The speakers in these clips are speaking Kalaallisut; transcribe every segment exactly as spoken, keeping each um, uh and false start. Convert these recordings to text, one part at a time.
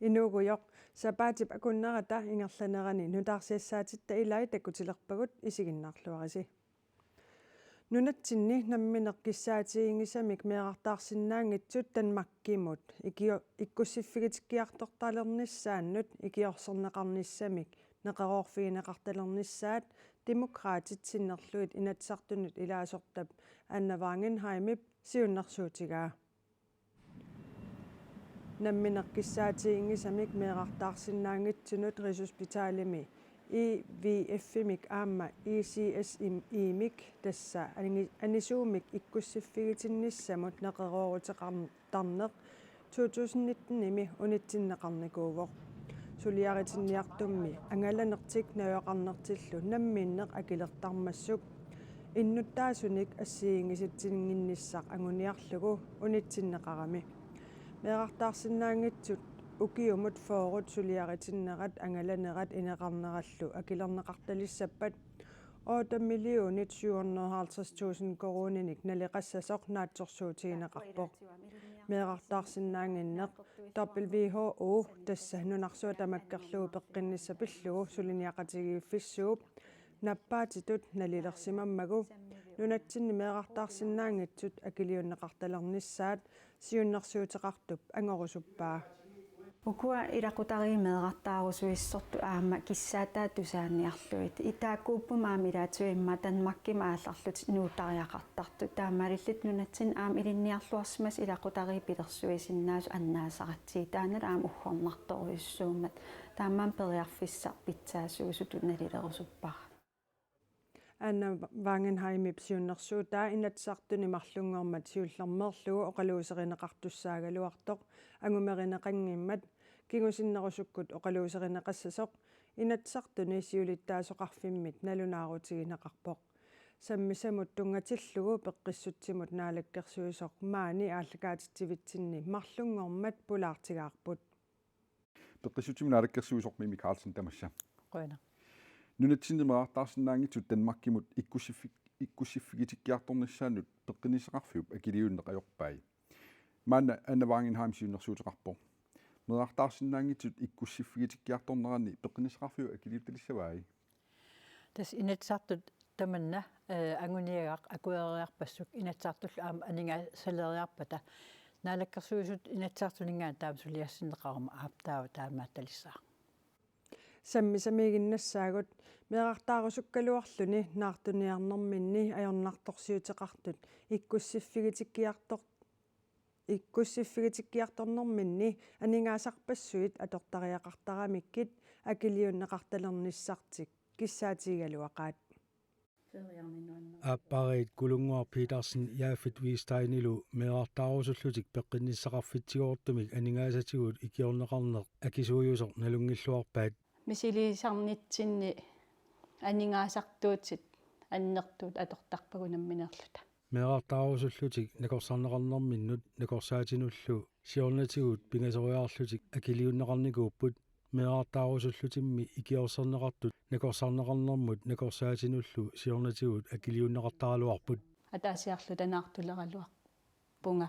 Inuugujoq, sapaatip akunnerata ingerlanerani nutaarsiassaatitta ilai takutilerpagut, isiginnaarluarisi. Nunatsinni nammineq kissaatiginngisamik meerartaarsinnaanngitsut Danmarkimut ikio-, ikkussiffigitikkiartortalernissaannut ikiorserneqarnissamik neqeroorfigineqartalernissaat Demokraatit sinnerlugit Inatsisartunut ilaasortap Anna Wangenheimip siunnersuutigaa. Nammineq kissaatiginngisamik meerartaarsinnaanngitsunut Rigshospitalimi, I V F-imik aamma I C S I-mik, tassa ani-, anisuumik ikkussiffigitinnissamut neqerooruteqartarneq to tusind nitten-imi unitsinneqarnikuuvoq. Suliaritinniartummi angalanertik najugaqarnertillu namminneq akilertarmassuk innuttaasunik assigiinngisitsinngissaq anguniarlugu unitsinneqarami. Meerartaarsinnaanngitsut ukiumut fyrret suliaritinnerat angalanerat ineqarnerallu akilerneqartalissappat otte millionit syv hundrede og halvtreds tusind koruuninik naleqassasoq naatsorsuutigineqarpoq. Meerartaarsinnaannginneq W H O, tassa nunarsuaq tamakkerlugu peqqinnissaq pillugu suliniaqatigiiffissuup, nappaatitut nalilersimammagu nunatsinni meerartaarsinnaanngitsut akiliunneqartalernissaat siunnersuuteqartup angorusuppaa. Ukua ilaqutariit meerartaarusuissortut aamma kissaataat tusaaniarlugit. Taakkuupput aamma ilaatigut immaqa Danmarkimut aallarlutik nuuttariaqartartut. Taamaalillutik nunatsinni aamma ilinniarluarsimasut ilaqutariit pilersuisinnaasut annaasaratsigit. Taanna aamma uggornartorujussuummat. Taamaammat periarfissaq pitsaasuusutut nalilerusuppara. Anna Wangenheimip siunnersuutaa Inatsisartuni marlunngormat siullermeerlugu oqaluuserineqartussaagaluartoq angumerineqanngimmat kingusinnerusukkut oqaluuserineqassasoq Inatsisartuni siulittaasoqarfimmit nalunaarutigineqarpoq. Sammisamut tunngatillugu peqqissutsimut naalakkersuisoq maani aallakaatitsivitsinni marlunngormat pulaartigaarput. Peqqissutsimut naalakkersuisoq Mimi Karlsen, tamassa. Qujanaq. Nunatsinni meerartaarsinnaanngitsut Danmarkimut ikkussiffik-, ikkussiffigitikkiartornissaannut peqqinnissaqarfiup akiliuneq ajorpai. Maanna Anna Wangenheim siunnersuuteqarpoq. Meerartaarsinnaanngitsut ikkussiffigitikkiartorneranni peqqinnissaqarfiup akiliuttalissavai? Tassa Inatsisartut tamanna, eh, anguniagaq akueriarpassuk Inatsisartullu aamma aningaasaleriarpata. Naalakkersuisut Inatsisartuninngaanniit taama suliassinneqaruma aap taava taamaattalissaaq. Sammisamiiginnassaagut meerartaarusukkaluarluni naartuniarnerminni ajornartorsiuteqartut ikkussiffigitikkiartor-, ikkussiffigitikkiartornerminni aningaasarpassuit atortariaqartaramikkit akiliunneqartalernissartik kissaatigigaluaqaat. Aappariit Kulunnguaq Petersen Jafet Wisteinilu meerartaarusullutik peqqinnissaqarfitsigoortumik aningaasatigut ikiorneqarneq akisuujusoq nalunngilluarpaat. Misiliisarnitsinni aningaasartuutit annertuut atortarpagut nammineerluta. Meerartaarusullutik nakorsarneqarnerminnut nakorsaatinullu siornatigut pingasoriarlutik akiliunneqarnikuupput. Meerartaarusullutimmi ikiorserneqartut nakorsarneqarnermut nakorsaatinullu siornatigut akiliunneqartaraluarput. Ataasiarluta naartuleraluarpunga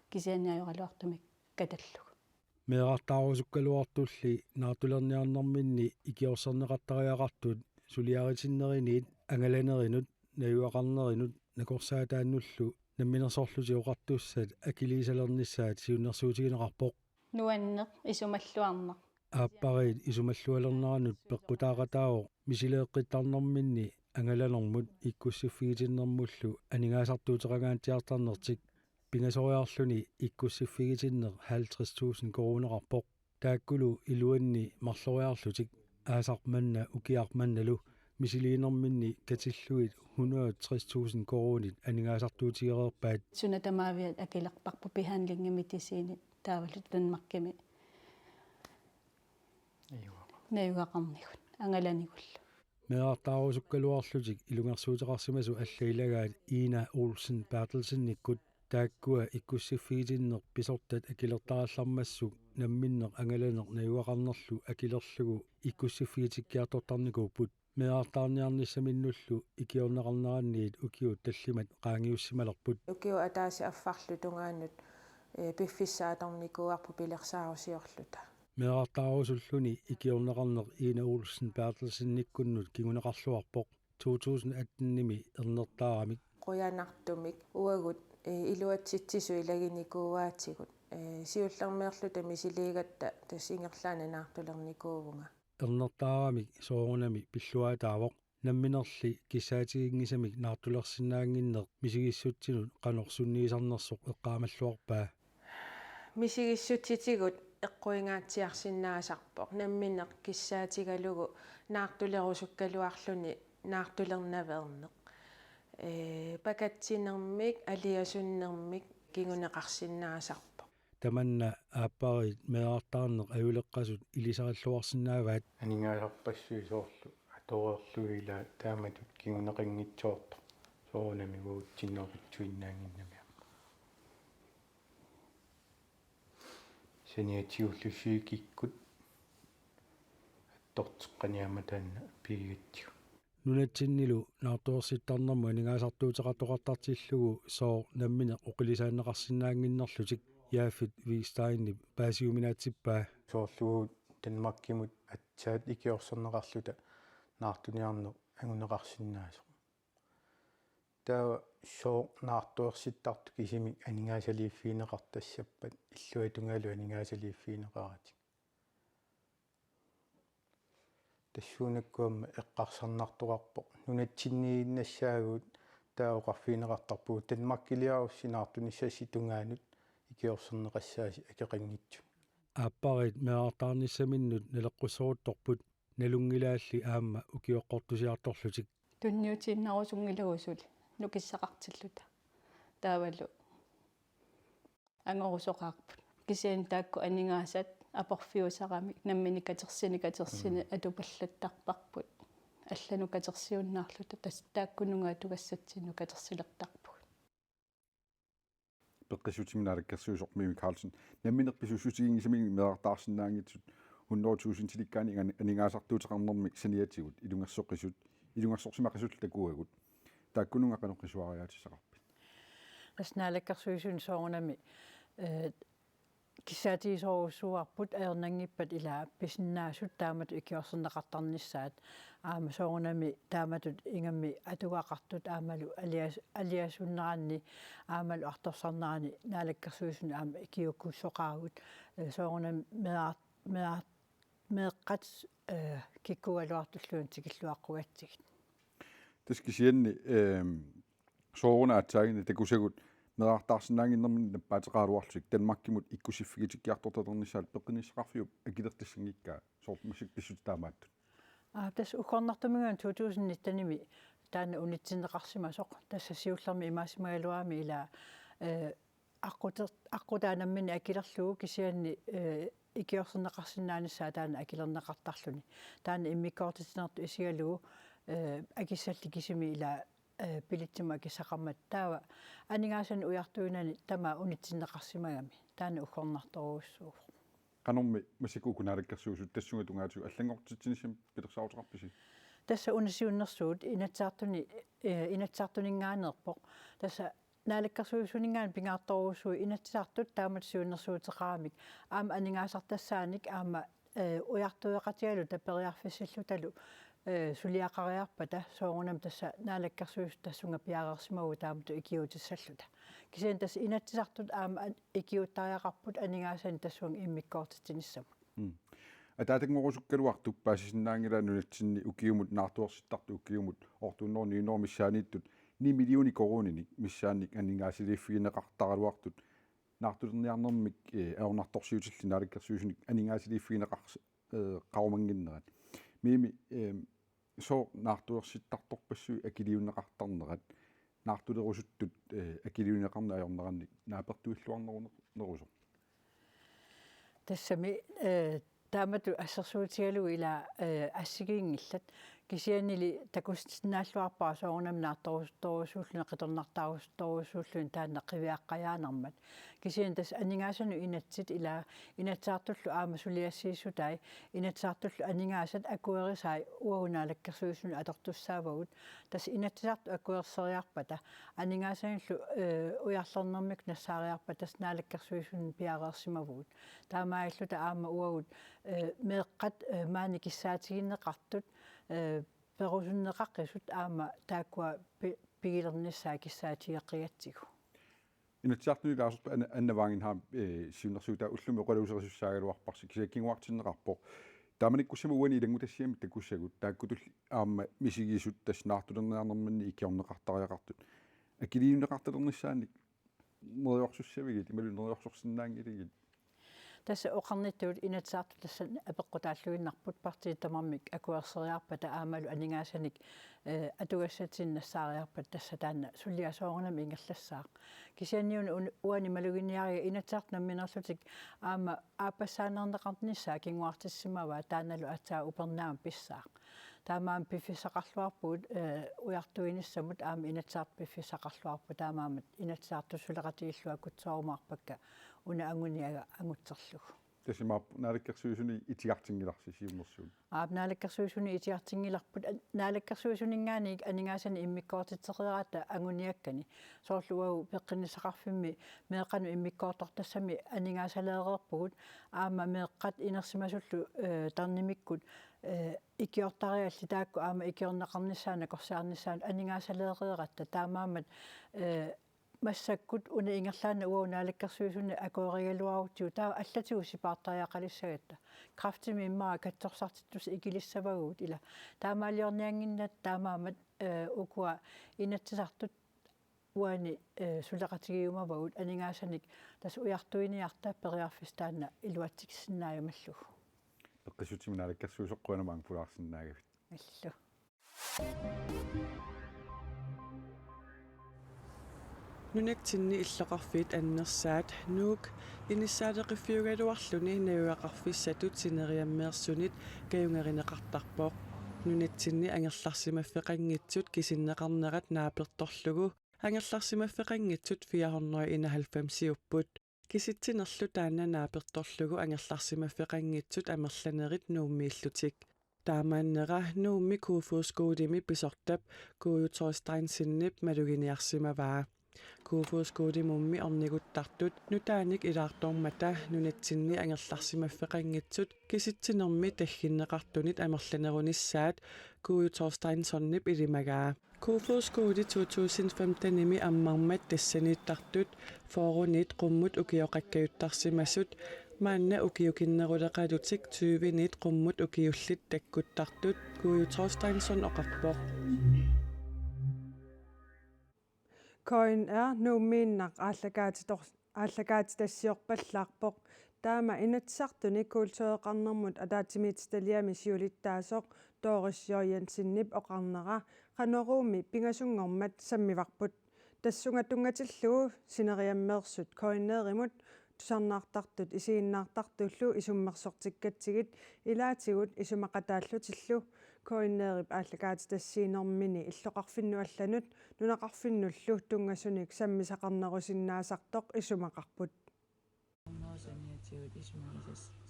kisianni ajoraluartumik katallugu. Meerartaarusukkaluartulli naartulerniarnerminni ikiorserneqartariaqartut suliaritinneriniit angalanerinut, najugaqarnerinut nakorsaataannullu Namminersorlutik Oqartussat akiliisalernissaat siunnersuutigineqarpoq. Nuanneq isumalluarneq. Aappariit isumallualerneranut peqqutaaqataavoq misileeqqittarnerminni angalanermut ikkussiffigitinnermullu aningaasartuuteqangaatsiartarnertik. Pingasoriarluni ikkussiffigitinneq halvtreds tusind koruuneqarpoq. Taakkulu iluanni marloriarlutik aasaq manna ukiaq mannalu misiliinerminni katillugit hundrede og tres tusind koruunit aningaasartuutigereerpaat. Suna tamaaviat akilerparput, behandlingi, medicinit, taavalu Danmarkimi najugaqarnigut angalanigullu. Meerartaarusukkaluarlutik ilungersuuteqarsimasut allat ilagaat Ina Olsen Berthelsenikkut, taakkua ikkussiffigitinneq pisortat akilertarallarmassuk namminneq angalaneq najugaqarnerlu akilerlugu ikkussiffigitikkiartortarnikuupput. Meerartaarniarnissaminnullu ikiorneqarneranniit ukiut tallimat qaangiussimalerput. Ukiut ataaseq affarlu tungaanut, eh, piffissaq atornikuuarput pilersaarusiorluta. Meerartaarusulluni ikiorneqarneq Ina Olsen Berthelsenikkunnut kinguneqarluarpoq to tusind atten-imi ernertaaramik. Qujanartumik uagut eh, iluatsitsisut ilaginikuuaatigut. Eh, siullermeerluta misiliigatta tassa ingerlaannaq naartulernikuuvunga. Ernertaaramik soorunami pilluaataavoq. Namminerli kissaatiginngisamik naartulersinnaannginneq misigissutsinut qanoq sunniisarnersoq eqqaamalluarpaa. Misigissutitigut eqquingaatsiarsinnaasarpoq. Nammineq kissaatigalugu naartulerusukkaluarluni naartulernaveerneq. Eh, pakatsinermik, aliasunnermik kinguneqarsinnaasarpoq. Tamanna aappariit meerartaarneq ajuleqqasut ilisarilluarsinnaavaat. Aningaasarpassuit soorlu atoreerlugit ilaa taamatut kinguneqanngitsoortoq soorunami uagutsinnut oqitsuinnaannginnamiuk. Saniatigullusiikikkut attorteqqaniaama taanna pigigatsigu. Nunatsinnilu naartuersittarnermut aningaasartuuteqartoqartartillugu sooq nammineq oqilisaanneqarsinnaannginnerlutik Jaafit Hvidsteinip paasiuminaatsippaa. Soorlugu Danmarkimut aatsaat ikiorserneqarluta naartuniarneq anguneqarsinnaasoq. Taava sooq naartuersittartut kisimik aningaasaliiffigineqartassappat illuatungalu aningaasaliiffigineqaratik. Tassuunakkut aamma eqqarsarnartoqarpoq. Nunatsinniinnassaagut taava oqarfigineqartarpugut Danmarkiliarussi naartunissassi tungaanut ikiorserneqassaasi akeqanngitsumik. Aappariit meerartaarnissaminnut naleqqussoruttorput, nalunngilaalli aamma ukioqqortusiartorlutik. Tunniutiinnarusunngilagut suli nukissaqartilluta. Taavalu angorusoqaarput. Kisianni taakku aningaasat aporfiusaramik nammineq katersineq katersineq atupallattarparput. Allanut katersiunnaarluta tas-, taakkununnga atugassatsinnut katersilertarpugut. Peqqissutsimik naalakkersuisoq Mimi Karlsen. Nammineq pisuussutiginngisamik meerartaarsinnaanngitsut hundrede tusindilikkaanni ani-, aningaasartuuteqarnermik saniatigut ilungersoqisut, ilungersorsimaqisut takuagut. Taakkununnga qanoq qisuariaatissaqarpit? Tassa naalakkersuisuni soorunami, eh, kissaatigisorujussuuarput ajornanngippat ilaa pisinnaasut taamatut ikiorserneqartarnissaat. Aamma soorunami taamatut ingammik atugaqartut aammalu alias-, aliasunneranni aammalu artorsarnerani naalakkersuisuni aamma ikiuukkussoqaagut. Eh, soorunami meeqqat, meeqqat, meeqqat, eh, kikkuugaluartulluunniit tikilluaqqugatsigit. Tassa kisianni, ehm, soorunami aatsaaginnaq takusagut meerartaarsinnaannginnermini nappaateqaraluarlutik Danmarkimut ikkusiffigitikkiartortalernissaat peqqinnissaqarfiup akilertassanngikkaa soorlu massakkut pissutsit taamaattut. Aa, tassa uggornartumik to tusind nitten-imi taanna unitsinneqarsimasoq, tassa siullermik imaassimagaluarami ilaa, eh, aqquter-, aqqutaa nammineq akilerlugu kisianni, eh, ikiorserneqarsinnaanissaa taanna akilerneqartarluni. Taanna immikkoortitsinertut isigalugu, eh, akissallit kisimik ilaa, eh, bilitsimut akissaqarmata. Taava aningaasanik ujartuinani tamaat unitsinneqarsimagami. Taanna uggornartorujussuuvoq. Qanormi massakkut uku naalakkersuisut tassunga tungaatigut allanngortitsinissamik pilersaaruteqarpisi? Tassa una siunnersuut Inatsisartuni, eh, Inatsisartuninngaanneerpoq. Tassa naalakkersuisuninngaanniit pingaartorujussuuvoq Inatsisartut taamatut siunnersuuteqaramik aamma aningaasartassaanik aamma, eh, ujartueqatigaluta periarfissillutalu, eh, suliaqariarpata soorunami tassa naalakkersuisut tassunga piareersimavugut taamatut ikiuutissalluta. Kisianni tassa Inatsisartut aamma an-, ikiuuttariaqarput aningaasanik tassunga immikkoortitsinissamut. Mm. Ataatanngorusukkaluartup paasisinnaanngilaa nunatsinni ukiumut naartuersittartut ukiumut otte hundrede ni hundrede missaanniittut ni millioner koruuninik missaannik aningaasaliiffigineqartaraluartut naartulerniarnermik, eh, ajornartorsiutillit naalakkersuisunik aningaasaliiffigineqars-, eh, qarumannginnerat. Mimi, eh, sooq naartuersittartorpassuit akiliunneqartarnerat, naartulerusuttut, eh, akiliunneqarneq ajornerannik naapertuilluarnerunerusoq? Tassami, eh, taamatut assersuutigalugu ilaa, eh, assigiinngillat. Kisiannili takusinnaalluarpara soorunami naartorujussuulluni qitornartarujussuulluni taanna qiviaqqajaanermat. Kisianni tassa aningaasanut inatsit ila Inatsisartullu aamma suliassiissutai, Inatsisartullu aningaasat akuerisai uagut Naalakkersuisunut atortussaavagut, tassa Inatsisartut akuerseriarpata aningaasanillu, eh, ujarlernermik nassaariarpata tassa Naalakkersuisunut piareersimavugut. Taamaalilluta aamma uagut, eh, meeqqat, eh, maani kissaatigineqartut, eh, perusunneqaqisut aamma taakkua pi-, pigilernissaat kissaatigeqqigatsigu. Inatsisartuni ilaasortaq Anna, Anna Wangenheim, eh, siunnersuutaa ullumi oqaluuserisussaagaluarparsi kisianni kinguartinneqarpoq. Taamanikkussamut uani ilanngutassiami takussagut taakkutulli aamma misigisut tassa naartulerniarnerminni ikiorneqartariaqartut. Akiliineqartalernissaannik neriorsussavigit imaluunniit neriorsorsinnaanngiligit? Tassa oqarnittut Inatsisartut tassa apeqqutaalluinnarput partiit tamarmik akuerseriarpata aammalu aningaasanik, eh, atugassatsinnut nassaariarpata tassa taanna suliaq soorunami ingerlassaaq. Kisianniuna un-, uani maluginiariga Inatsisartut nammineerlutik aamma aappassaanneerneqarnissaa kinguartissimavaa taannalu aatsaat upernaaq pissaaq. Taamaammat piffissaqarluarpugut, eh, ujartuinissamut aamma Inatsisartut piffissaqarluarput taamaammat Inatsisartut suleqatigiilluakkutsorumaarpakka una anguniaga angutserlugu. Tassa imaappoq Naalakkersuisuni itigartinngilarsi siunnersuut. Aap, Naalakkersuisuni itigartinngilarput, a-, Naalakkersuisuninngaanniit aningaasanik immikkoortitsereeratta anguniakkani. Soorlu uagut peqqinnissaqarfimmi meeqqanut immikkoortortassami aningaasaleereerpugut, aamma meeqqat inersimasullu, eh, tarnimikkut, eh, ikiortariallit taakku aamma ikiorneqarnissaat nakorsiarnissaannut aningaasaleereeratta taamaammat, eh, massakkut una ingerlaannaq uagut Naalakkersuisuni akuerigaluarutsigu taava allatigut sipaartariaqalissagatta. Kræftimik immaqa katsorsartittussat ikilissavagut ila. Taamaaliorniannginnatta taamaammat, eh, ukua Inatsisartut uani, eh, suleqatigiumavagut aningaasanik tassa ujartuiniarta periarfissaq taanna iluatsissinnaajumallugu. Eqqissutsimik Naalakkersuisoq qujanaq maanga pulaarsinnaagavit. Illillu. Nunatsinni illoqarfiit annersaat Nuuk inissaaleqiffiugaluarluni najugaqarfissatut sineriammeersunit kajungerineqartarpoq. Nunatsinni angerlarsimaffeqanngitsut kisinneqarnerat naapertorlugu angerlarsimaffeqanngitsut fire hundrede enoghalvfemsiupput. Kisitsinerlu taanna naapertorlugu angerlarsimaffeqanngitsut amerlanerit Nuummiillutik. Taamaannera Nuummi Kofoeds Skolemi pisortap Kuuju Thorsteinsenip maluginiarsimavaa. Kofoeds Skolemummi orniguttartut nutaanik ilaartormata nunatsinni angerlarsimaffeqanngitsut kisitsinermi tagginneqartunit amerlanerunissaat Kuuju Thorsteinsenip ilimagaa. Kofoeds Skole to tusind femtenimi ammarmat tassaniittartut fyrrenit qummut ukioqakkajuttarsimasut maanna ukiukinneruleqalutik tyvenit qummut ukiullit takkuttartut Kuuju Thorsteinsen oqarpoq. K N R Nuummiinnaq aallakaatitor-, aallakaatitassiorpallaarpoq. Taama Inatsisartuni kultureqarnermut ataatsimiititaliami siulittaasoq Doris J. Jensenip oqarnera Qanoruumi pingasunngormat sammivarput. Tassunga tunngatillugu sineriammeersut K N R-imut tusarnaartartut isiginnaartartullu isummersortikkatsigit ilaatigut isumaqataallutillu K N R-ip aallakaatitassiinermini illoqarfinnut allanut nunaqarfinnullu tunngasunik sammisaqarnerusinnaasartoq isumaqarput.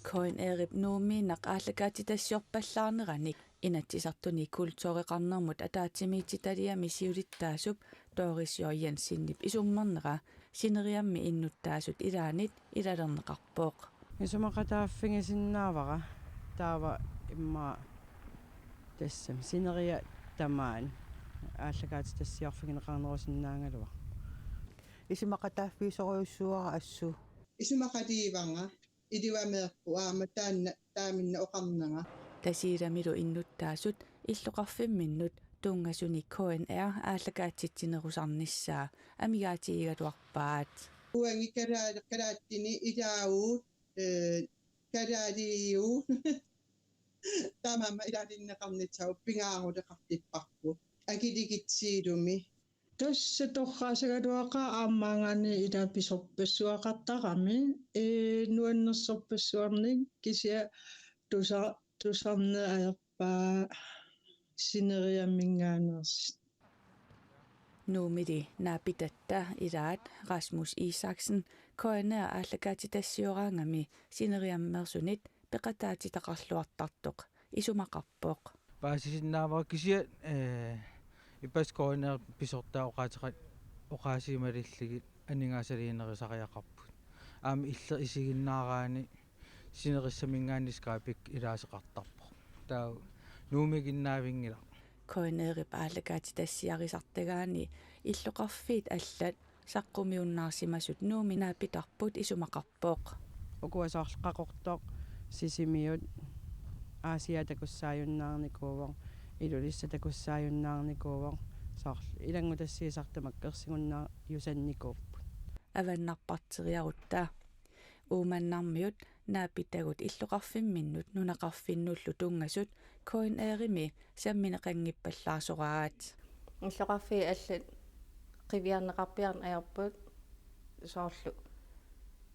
K N R-ip Nuummiinnaq aallakaatitassiorpallaarneranik Inatsisartuni kultureqarnermut ataatsimiititaliami siulittaasup Doris J. Jensenip isummernera sineriammi innuttaasut ilaannit ilalerneqarpoq. Isumaqataaffigisinnaavara taava immaqa tassami sineriak tamaat aallakaatitassiorfigineqarnerusinnaagaluaq. Isumaqataaffigisorujussuuara assut. Isumaqatigivaanga, ilivameerpoq aamma taanna taaminna oqarnera. Tasiilamilu innuttaasut illoqarfimminnut tunngasunik K N R aallakaatitsinerusarnissaa amigaatigigaluarpaat. Uangi kalaal-, kalaallinik ilaavugut, eh, kalaaliuvugut. Taamaammat ilaalinneqarnissaat pingaaruteqartipparput. Akiligitsiilumi. Tassa torraasagaluaqaaq aamma maani ila pisorpassuaqartarami, ee, nuannersorpassuarnik kisianni tusa-, tusarneq ajorpaa. sineriamminngaanneersut. Nuumili naapitatta ilaat Rasmus Isaksen K N R aallakaatitassiooraangami sineriammersunit peqataatitaqarluartartoq isumaqarpoq. Paasisinnaavara kisianni, eh, ippassaq K N R pisortaa oqaateqa-, oqaasii malillugit aningaasaliinerusariaqarput. Aamma illit isiginnaaraanni sinerissaminngaanniit Skype-ikkut ilaasoqartarpoq. Taava Nuumiginnaavinngilaq. K N R-ip aallakaatitassiarisartagaani illoqarfiit allat saqqummiunnaarsimasut Nuummi naapitarput isumaqarpoq. Ukua soorlu Qaqortoq, Sisimiut, Aasiaat takussaajunnaarnikuuvoq, Ilulissat takussaajunnaarnikuuvoq, soorlu ilanngutassiisartut tamakku ersigunnaarusannikuupput. Avannarparteriarutta Uummannarmiut naapitagut illoqarfimminnut nunaqarfinnullu tunngasut K N R-imi sammineqanngippallaarsoraat. Illoqarfiit allat qiviarneqarpiarneq ajorput, soorlu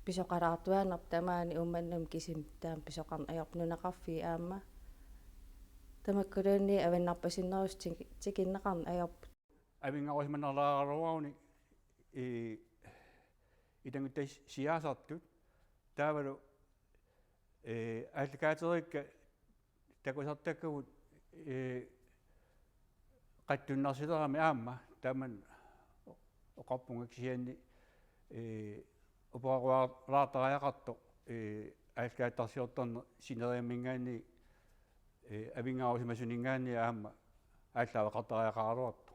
pisoqalaartuaannarpoq tamaani Uummannami, kisimi taama pisoqarneq ajorput, nunaqarfiit aamma. Tamakkuluunniit avannarpasinnerusut tiki-, tikinneqarneq ajorput. Avinngarusimanerulaaraluaruni i-, ilannguttassiaasartut taavalu, eh, aallakaaterikka takusartakkagut, eh, qatsunnarsilerami aamma, tamanna oqarpunga, kisianni, eh, uporarualaartariaqartoq, eh, aallakaatitassiortarneq sineriamminngaanniit, eh, avinngarusimasuninngaanniit aamma aallaaveqartariaqaraluartoq.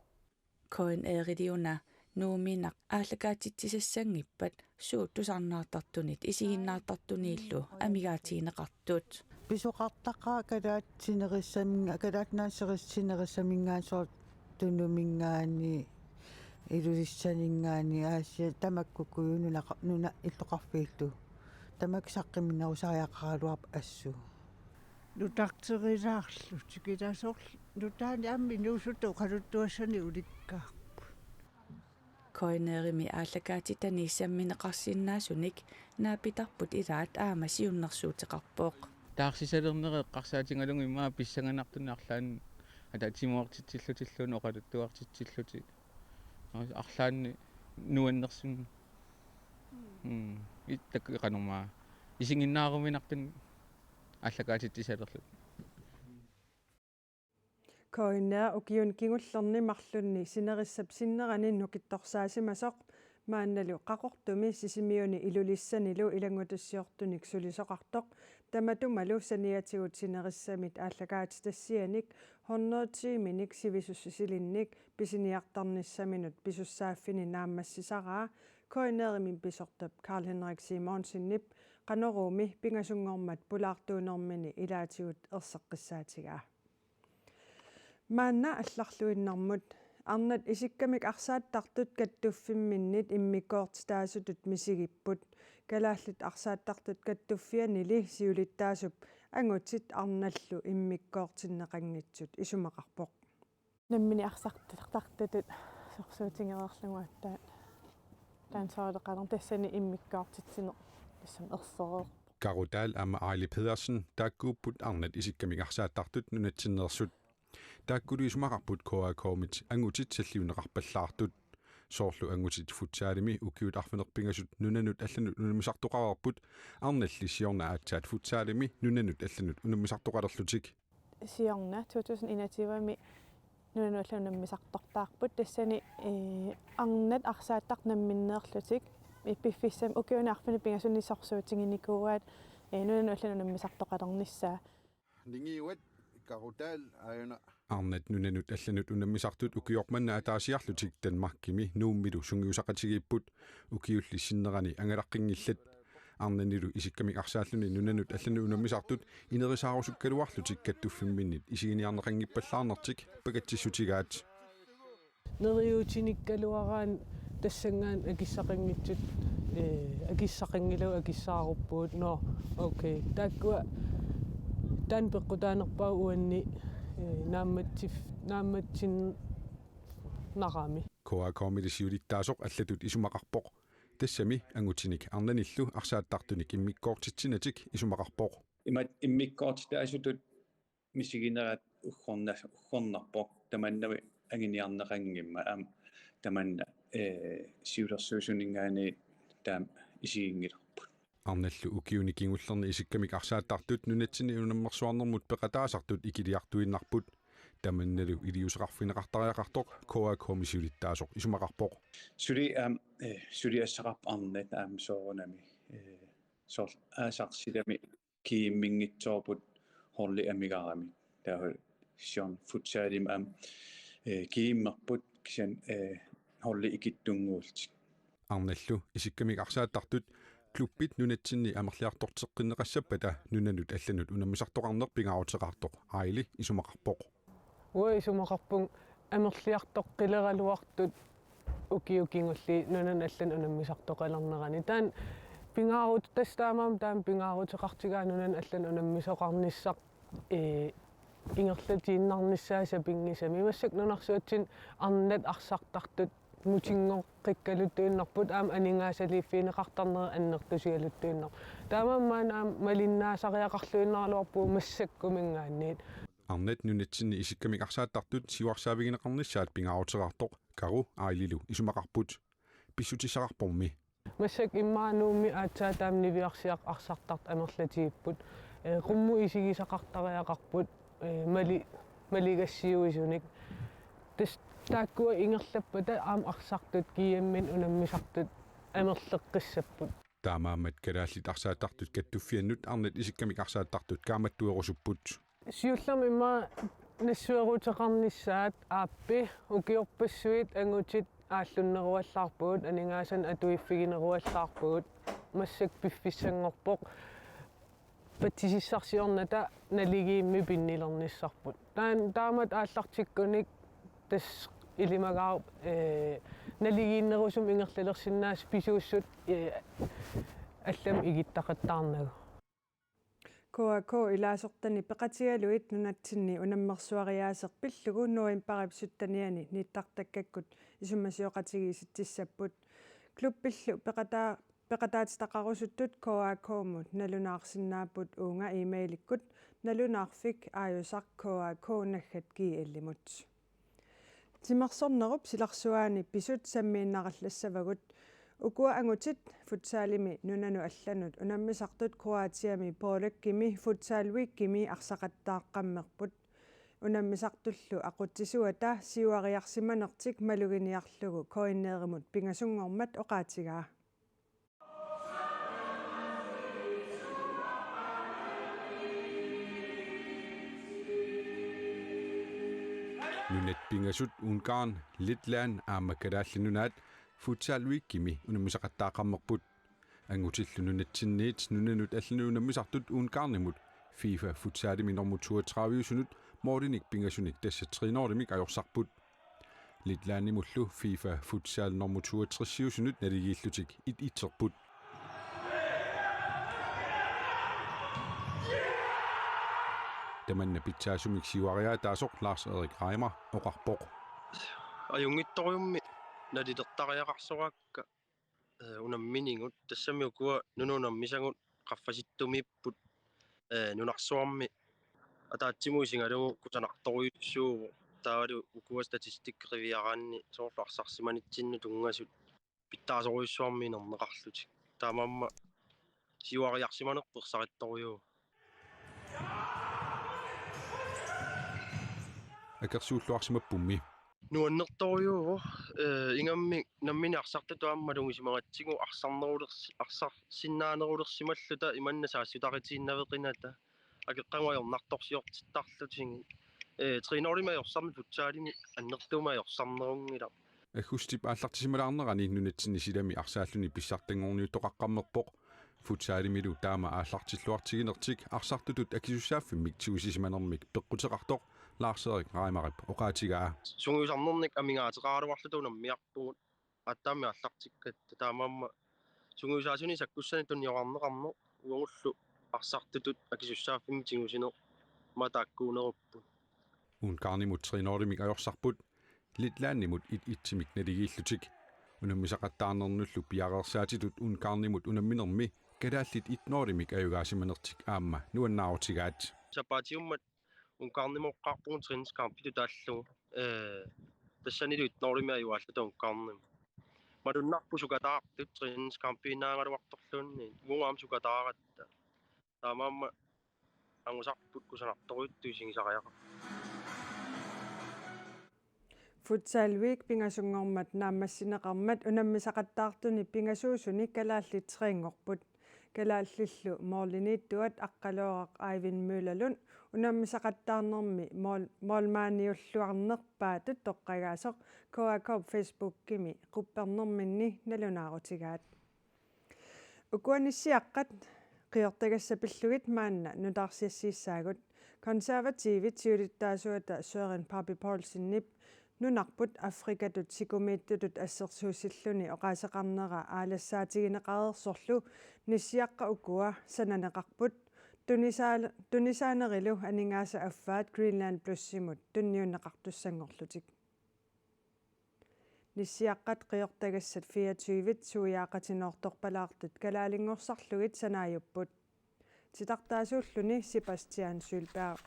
K N R-iliuna Nuumminaq aallakaatitsisassanngippat suut tusarnaartartunit isiginnaartartuniillu amigaatigineqartut. Pisoqartaqaaq kalaat sinerissaminnga-, Kalaallit Nunaanni sinerissaminngaanniit, soorlu Tunuminngaanniit, Ilulissaninngaanniit, Aasiaat, tamakkuupput nunaqa-, nuna illoqarfiillu. Tamakku saqqummiunnerusariaqaraluarput assut. Nutarterilaarlutik, ilaa, soorlu nutaanik aamma inuusuttut oqaluttuassanik ulikkaarput. K N R-imi aallakaatitani sammineqarsinnaasunik naapitarput ilaat aamma siunnersuuteqarpoq. Taarsisalerneri eqqarsaatigalugit immaqa pissanganartunik arlaannik ataatsimoortitsillutilluunniit oqaluttuartitsillutik. Arlaannik nuannersunik. Mm. Ittak eqanermaa. Isiginnaaruminartunik aallakaatitsisalerlutik. K N R ukiuni kingullerni marlunni sinerissap sinnerani nukittorsaasimasoq maannalu Qaqortumi, Sisimiuni Ilulissanilu ilanngutassiortunik sulisoqartoq, tamatumalu saniatigut sinerissamit aallakaatitassianik hundrede tiiminik sivisussisilinnik pisiniartarnissaminut pisussaaffini naammassisaraa K N R-imi pisortap Karl-Henrik Simonsenip Qanoruumi pingasunngormat pulaartuunermini ilaatigut erseqqissaatigaa. Maanna allarluinnarmut. Arnat isikkamik arsaattartut kattuffimminnit immikkoortitaasutut misigipput. Kalaallit arsaattartut kattuffiannili siulittaasup angutit arnallu immikkoortinneqanngitsut isumaqarpoq. Nammineq arsartartutut sorsuutigereerlugu aatsaat taanna soorlu qanoq tassani immikkoortitsineq tassami ersereerpoq. Karo Dahl aamma Aili Pedersen taakkuupput arnat isikkamik arsaattartut nunatsinneersut. Taakkulu isumaqarput K A K-mit angutit salliunneqarpallaartut. Soorlu angutit futsalimi ukiut arfineq-pingasut nunanut allanut unammisartoqareerput, arnalli siorna aatsaat futsalimi nunanut allanut unammisartoqalerlutik. Siorna to tusind enogtyve-mi nunanut allanut unammisartortaarput, tassani, ee, arnat arsaattartut namminneerlutik, ee, piffissami ukiuni arfineq-pingasunni sorsuutiginikuuaat, ee, nunanut allanut unammisartoqalernissaa. Ningiuat Karo Dahl aajuna. Arnat nunanut allanut unammisartut ukioq manna ataasiarlutik Danmarkimi Nuummilu sungiusaqatigiipput, ukiulli sinnerani angalaqqinngilat. Arnanilu isikkamik arsaalluni nunanut allanut unammisartut inerisaarusukkaluarlutik kattuffimminnit isiginiarneqanngippallaarnertik pakatsissutigaat. Neriuutinikkaluaraanni tassanngaanniit akissaqanngitsut, ee, akissaqanngilagut, akissaaruppugut. Nå, okay. Taakkua taanna peqqutaanerpaavoq uanni, ee, naammatsif-, naammatsinnarami. K A K-mili siulittaasoq allatut isumaqarpoq. Tassami angutinik arnanillu arsaattartunik immikkoortitsinatik isumaqarpoq. Imatut immikkoortitaasutut misiginerat uggorna-, uggornarpoq, tamannami anguniarneqanngimmat aamma tamanna, ee, siulersuisuninngaanniit taama isiginngilarput. Arnallu ukiuni kingullerni isikkamik arsaattartut nunatsinni unammersuarnermut peqataasartut ikiliartuinnarput. Tamannalu iliuuseqarfigineqartariaqartoq K A K-mi siulittaasoq isumaqarpoq. Suli aamma, ee, suliassaqarpoq arnat aamma soorunami, ee, soorlu aasaq silami GM-inngitsoorput holdi amigaramik. Taava Sion futsalimi aamma, ee, GM-erput kisianni, ee, holdi ikittunnguullutik. Arnallu isikkamik arsaattartut klubbit nunatsinni amerliartorteqqinneqassappata nunanut allanut unammisartoqarneq pingaaruteqartoq Aili isumaqarpoq. Uanga isumaqarpunga amerliartoqqileraluartut ukiut kingulliit nunanut allanut unammisartoqalernerani. Taanna pingaarut-, tassa taamaammat taanna pingaaruteqartigaa nunanut allanut unammisoqarnissaq, ee, ingerlatiinnarnissaa sapinngisamik. Massakkut nunarsuatsinni arnat arsartartut mutingoqqikkaluttuinnarput aamma aningaasaliiffigineqartarnerit annertusigaluttuinnarput. Taamaammat aamma malinnaasariaqarluinnaraluarpugut massakkuminngaanniit. Arnat nunatsinni isikkamik arsaattartut siuarsaavigineqarnissaat pingaaruteqartoq Karu Aililu isumaqarput. Pissutissaqarpormi. Massakkut immaqa Nuummi aatsaat taama niviarsiaq arsartartut amerlatigipput. Ee, qummut isigisaqartariaqarput, ee, mali-, maligassiuisunik. Tassa taakkua ingerlappata aamma arsartut GM-imi unammisartut amerleqqissapput. Taamaammat kalaallit arsaattartut kattuffiannut arnat isikkamik arsaattartut kaammattuerusupput. Siullermik immaqa nassueruteqarnissaat aappi ukiorpassuit angutit aallunneruallaarpagut, aningaasanik atuiffigineruallaarpagut, massakkut piffissanngorpoq patsisissarsiornata naligiimmik pinnilernissarput. Taan-, taamatut aallartikkunik tassa ilimagaarput, ee, naligiinnerusumik ingerlalersinnaasoq pisuussut, ee, allamik igittaqattaarnagu. K A K ilaasortani peqatigalugit nunatsinni unammersuariaaseq pillugu novembarip syttenianni nittartakkakkut isumasioqatigiissitsissapput. Klubbinillu peqataa-, peqataatitaqarusuttut K A K-mut nalunaarsinnaapput uunga e-mailikkut nalunaarfik aajusaq K A K naggat G L-imut. Timersornerup silarsuaani pisut sammiinnarallassavagut. Ukua angutit futsalimi nunanut allanut unammisartut Kroatiami Porećimi Futsal Weekimi arsaqattaaqqammerput. Unammisartullu aqutsisuata siuariarsimanertik maluginiarlugu K N R-imut pingasunngormat oqaatigaa. Nunat pingasut Ungarn, Letland aamma Kalaallit Nunaat Futsal Weekimi unammisaqattaaqqammerput. Angutillu nunatsinniit nunanut allanut unammisartut Ungarnimut FIFA Futsalimi normu toogtredive-usunut målinik pingasunik tassa tre nul-imik ajorsarput. Letlandimullu FIFA Futsal normu toogtres-iusunut naligiillutik et et-erput. Tamanna pitsaasumik siuariaataasoq Lars-Erik Reimer oqarpoq. Ajunngitsorujussuarmik nalilertariaqarsoraakka, ee, unamminigut, tassami ukua nunanut unammisagut qaffasittumiipput, ee, nunarsuarmi ataatsimut isigalugu kusanartorujussuuvoq, taavalu ukua statistikki qiviaraanni soorlu arsarsimanitsinnut tunngasut pitsaasorujussuarmik inerneqarlutik. Taamaammat siuariarsimanerput ersarittorujuuvoq. Akersuulluarsimappummi. Nuannertorujuuvoq, ee, ingammik nammineq arsartutut aamma malugisimagatsigu arsarnerulers-, arsarsinnaanerulersimalluta imanna saassutaqitiinnaveqinata akeqqagu ajornartorsiortittarlutigit, ee, tre nul-imik ajorsarneq futsalimi annertuumik ajorsarnerunngilaq. Aggustip aallartisimalaarnerani nunatsinni silami arsaalluni pissartanngorniuttoqaqqammerpoq. Futsalimilu taama aallartilluartiginertik arsartutut akisussaaffimmik tigusisimanermik peqquteqartoq Lars-Erik Reimerip oqaatigaa. Sungiusarnernik amigaateqaraluarluta unammiarpugut, aatsaammi aallartikkatta, taamaammat sungiusaasunik sakkussanik tuniorarneqarneq uagullu arsartutut akisussaaffimmik tigusineq maani taakkuunerupput. Ungarnimut tre nul-imik ajorsarput, Letlandimut et et-imik naligiillutik. Unammisaqattaarnernullu piareersaatitut Ungarnimut unamminermi kalaallit et nul-imik ajugaasimanertik aamma nuannaarutigaat. Sapaatiummat Ungarnimoqqaarpugut træningskampitut taallugu. Ee, tassanilu et nul-imik ajugaallutaat Ungarnimut. Malunnarpoq sukataartut træningskampiinnaagaluartorluunniit. Uagut aamma sukataaratta. Taamaammat angusarput kusanartorujuttut isigisariaqarput. Futsal Week pingasunngormat naammassineqarmat unammisaqattaartuni pingasuusuni kalaallit træningerput. Kalaallillu målimiittuat Aqqalooraq Eivind Møllerlund unammisaqattaarnermi mål-, målmandiulluarnerpaatut toqqagaasoq K A K-p Facebookimi quppernerminni nalunaarutigaat. Ukua nissiaqqat qiortagassat pillugit maanna nutaarsiassiissaagut. Konservativit siulittaasuata Søren Pape Poulsenip nunarput Afrikatut sikumiittutut assersuussilluni oqaaseqarnera aalassaatigineqareersorlu nissiaqqat ukua sananeqarput. Tunisaa-, tunisaanerilu aningaasat affaat Greenland Plusimut tunniunneqartussanngorlutik. Nissiaqqat qiortagassat fireogtyvit suiaaqatinoortorpalaartut kalaalinngorsaarlugit sanaajupput. Titartaasuulluni Sebastian Sølberg.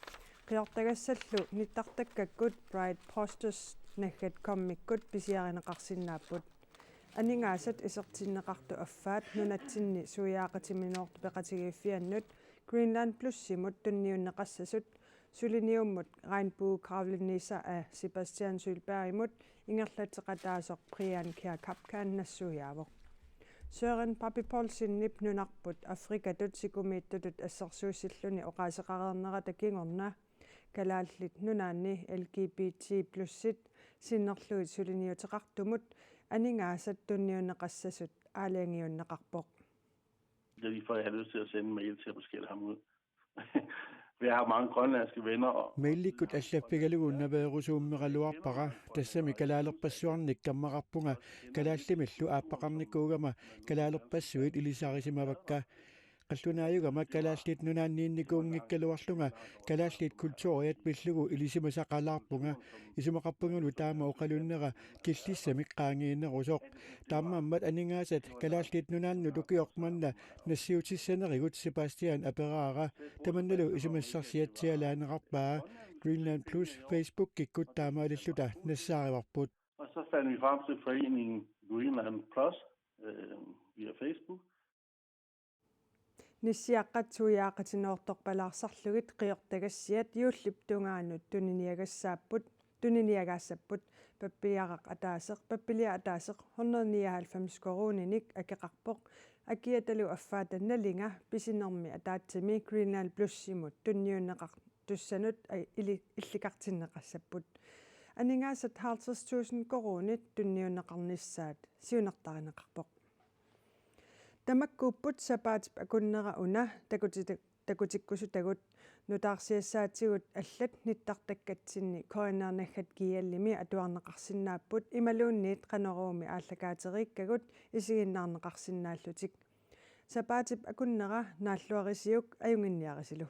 Qiortagassallu nittartakkakkut Bright Posters naggat com-ikkut pisiarineqarsinnaapput. Aningaasat isertinneqartut affaat nunatsinni suiaaqatiminoortut peqatigiiffiannut Greenland Plusimut tunniunneqassasut suliniummut Regnbuekravleniisa af Sebastian Sølbergimut ingerlatseqataasoq Brian Kjær Kapkan nassuiaavoq. Søren Pape Poulsenip nunarput Afrikatut sikumiittutut assersuussilluni oqaaseqareernerata kingorna Kalaallit Nunaanni L G B T plusit sinnerlugit suliniuteqartumut aningaasat tunniunneqassasut aalajangiunneqarpoq. Det er lige før, jeg har lyst til at sende en mail til at beskære ham ud. For jeg har mange grønlandske venner. Og... Mailikkut allaffigalugu naveerusuummeraluarpara, tassami kalaalerpassuarnik kammaqarpunga, kalaallimillu aappaqarnikuugama kalaalerpassuit ilisarisimavakka. Qallunaajugama Kalaallit Nunaanniinnikuunngikkaluarlunga kalaallit kulturiat pillugu ilisimasaqalaarpunga, isumaqarpungalu taama oqalunnera killissamik qaangiinnerusoq. Taamaammat aningaasat Kalaallit Nunaannut ukioq manna nassiutissanerigut Sebastian aperaara, tamannalu isumassarsiatsialaaneqarpaa. Greenland Plus Facebookikkut taamaalilluta nassaarivarput. Og så fandt vi frem til foreningen Greenland Plus øh, via Facebook. Nissiaqqat suiaaqatinoortorpalaarsarlugit qiortagassiat juullip tungaanut tuniniagassaapput, tuniniagaassapput. Pappiliaraq ataaseq, pappiliaq ataaseq hundrede nioghalvfems koruuninik akeqarpoq. Akiatalu affaata nalinga pisinermi ataatsimi Greenland Plusimut tunniunneqartussanut a-, ili-, illikartinneqassapput. Aningaasat halvtreds tusind koruunit tunniunneqarnissaat siunertarineqarpoq. Tamakkuupput sapaatip akunnera una takuti-, takutikkusutagut. Nutaarsiassaatigut allat nittartakkatsinni K N R naggat G L-imi atuarneqarsinnaapput imaluunniit Qanoruumi aallakaateriikkagut isiginnaarneqarsinnaallutik. Sapaatip akunnera naalluarisiuk ajunnginniarisilu.